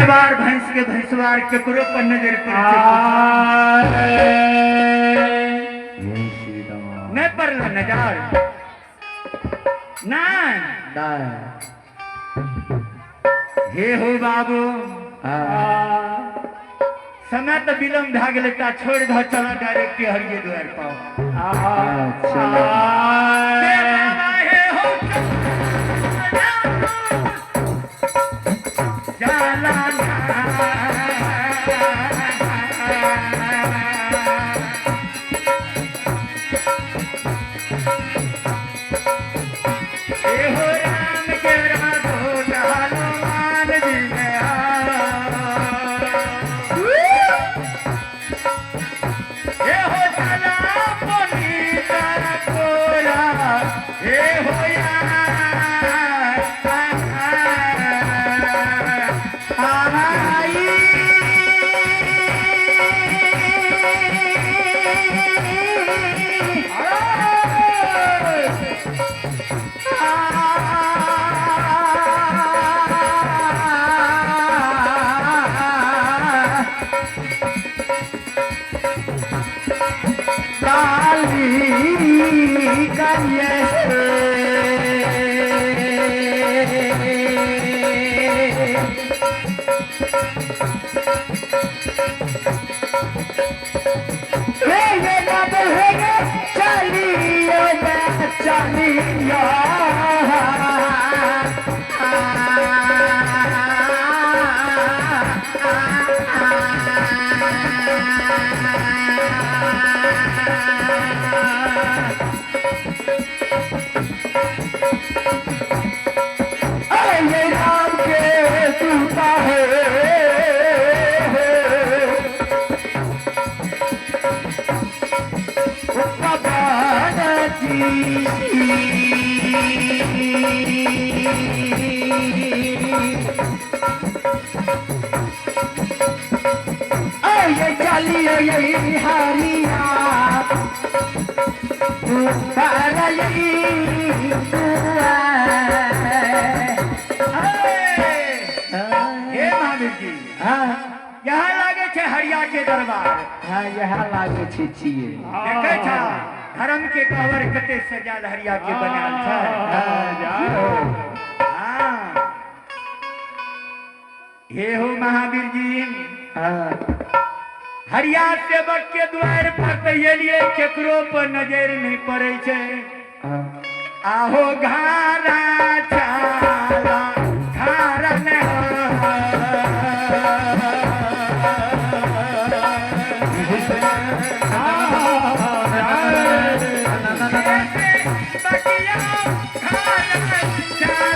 दरबार भैंस के भैंसवार केकरो पर नजर पड़ै छै। जय श्री राम। नहि पड़ल नजर? नहि? नहीं। हे हो बाबू, समय तऽ विलम्ब भए गेलै, ता छोड़ि दह, चल डायरेक्ट हरिये द्वार पाओ। चलो। हे बाबा, हे हो चला। हे हो राम के राधो हनुमान जी ने हे हो चला पुनीता कोरा हे हो आई। काली कन्या। चलियो चलियो। ये राम के दूता है, ये चलिए यही हरिया। हे महावीर जी, यहाँ लागे छै हरिया के दरबार। हाँ, यहाँ लागे छै छियै। देखै छा धर्म के कहवर कते सजाल हरिया के बनाल छै। हाँ। हे हो महावीर जी, हरिया सेवक के द्वार पर तऽ एलियै, केकरो पर नजर नहि पड़ै छै। आहो घारा छाला घारा ने। बकिया घारा छाला।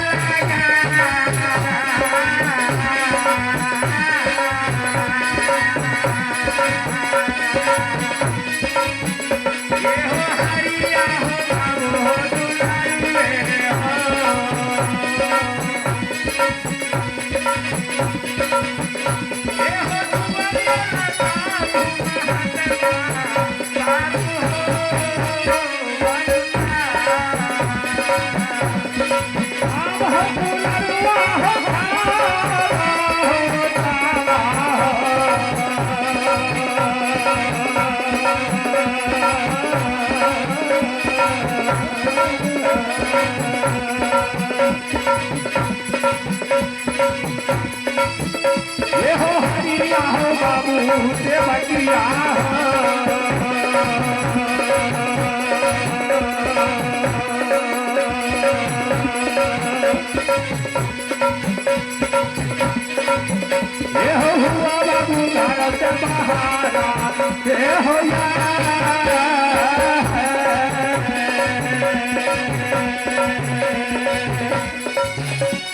ये हो हरिया हो बाबू हो दुलारुए हो। ये हो दुआरिया बाबू महात्मा बाबू हो। ये हो हरिया हो बाबू देवकिया। ये हो हुआ बाबू भारत बहारा ये हो।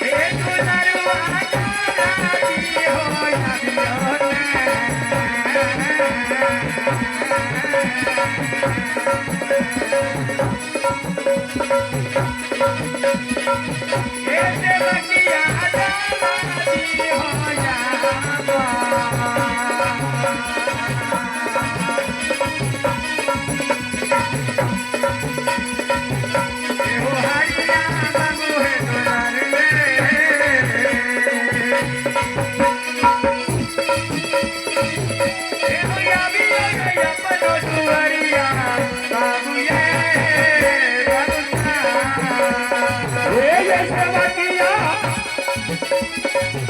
हे दुलरुआ जी हो। हे देवकिया जी हो। हो हरिया बाबू हे दुलरुए।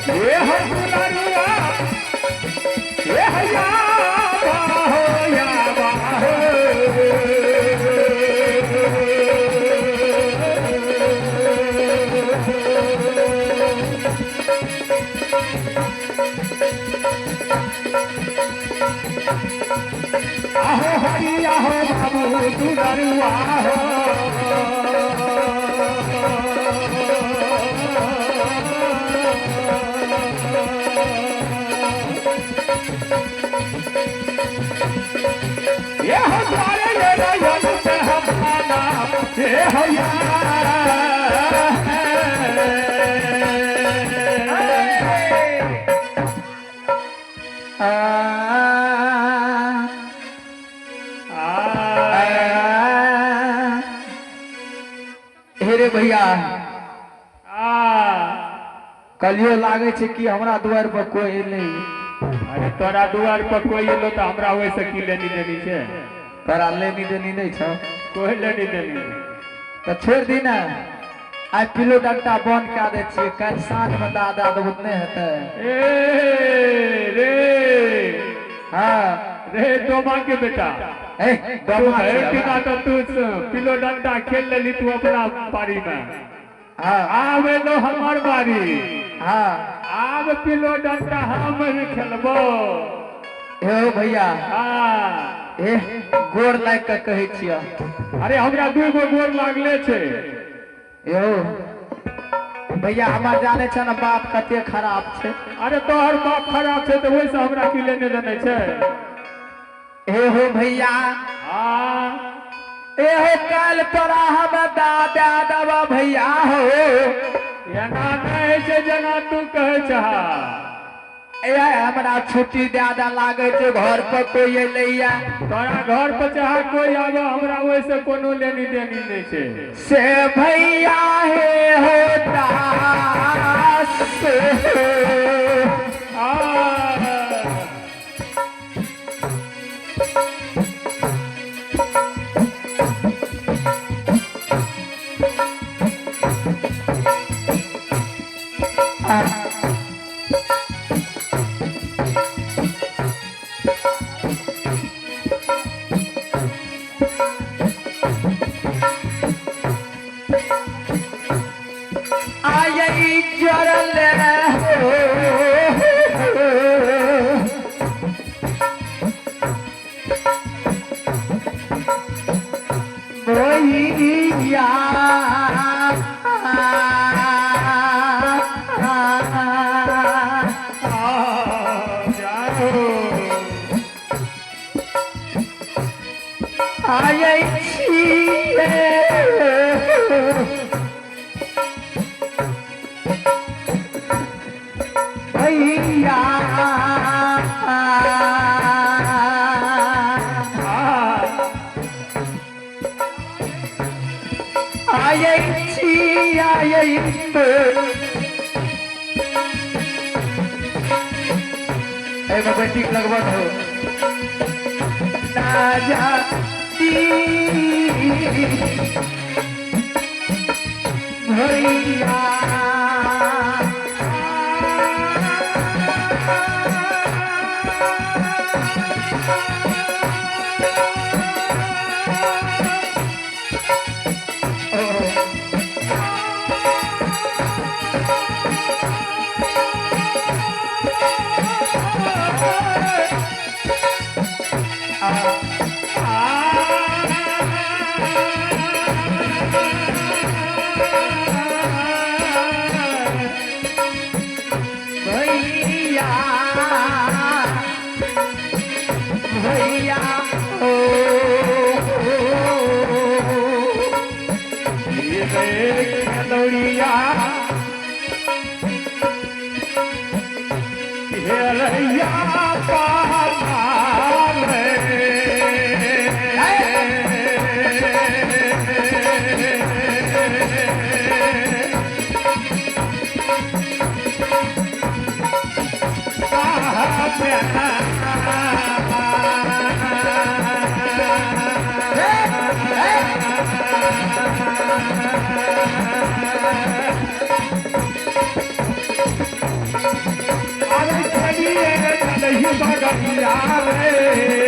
ये हो दुलारुआ, ये हैया बाहो या बाहो। आहो हरि आहो बाबू दुलारुआ हो। ये हो द्वारे ये रयन से हमारा, ये हो आ, आ, हे रे भैया, कलियो लागे छै कि हमरा दुआर पर कोई एलै। अरे तोरा दुआर पर कोई एलो तऽ हमरा ओहिसँ की लेनी देनी छै? तोरा लेनी देनी नहि छौ? कोई लेनी देनी नहि। तऽ छोड़ि दी ने, आइ पिलो डंटा बंद कए दै छियै, काल्हि साँझमे दऽ दए देबो तऽ नहि हेतै? ए रे। हँ। रे दोमा के बेटा। ए तू दमा भरि छै। दिना तऽ तू पिलो डंडा खेल लेली तू अपना बारी में। हँ। आब एलो हमर बारी। हँ। आब पिलो डंडा हम खेलबो। हे भैया। हाँ। ए गोर लागि कऽ कहै छियौ। अरे हमरा दू गो गोर लागले छै। यौ भैया, हमर जाने छ ने बाप कते खराब छै। अरे तोहर बाप खराब छै तऽ ओहिसँ हमरा की लेने देने छै? हे हो भैया। हाँ। ए हो काल्हि तोरा हम दा दे देबऽ भैया हो। एना नहि होइ छै जेना तू कहै छह। ए हमरा छुट्टी दए दे, लागै छै घर पर कोई एलैया। तोरा घर पर चाहे कोई आबे, हमरा ओहिसँ कोनो लेनी देनी नहि छै। से भैया हे हो दास। आ आय जरल हो। भैया। जाओ। आय छियै भैया। आय छी आय एहिमे बैटिक लगबत हो राजा भैया। भैया भैया ओ। दौड़िया हेलैया पाताल। पगड़िया रे।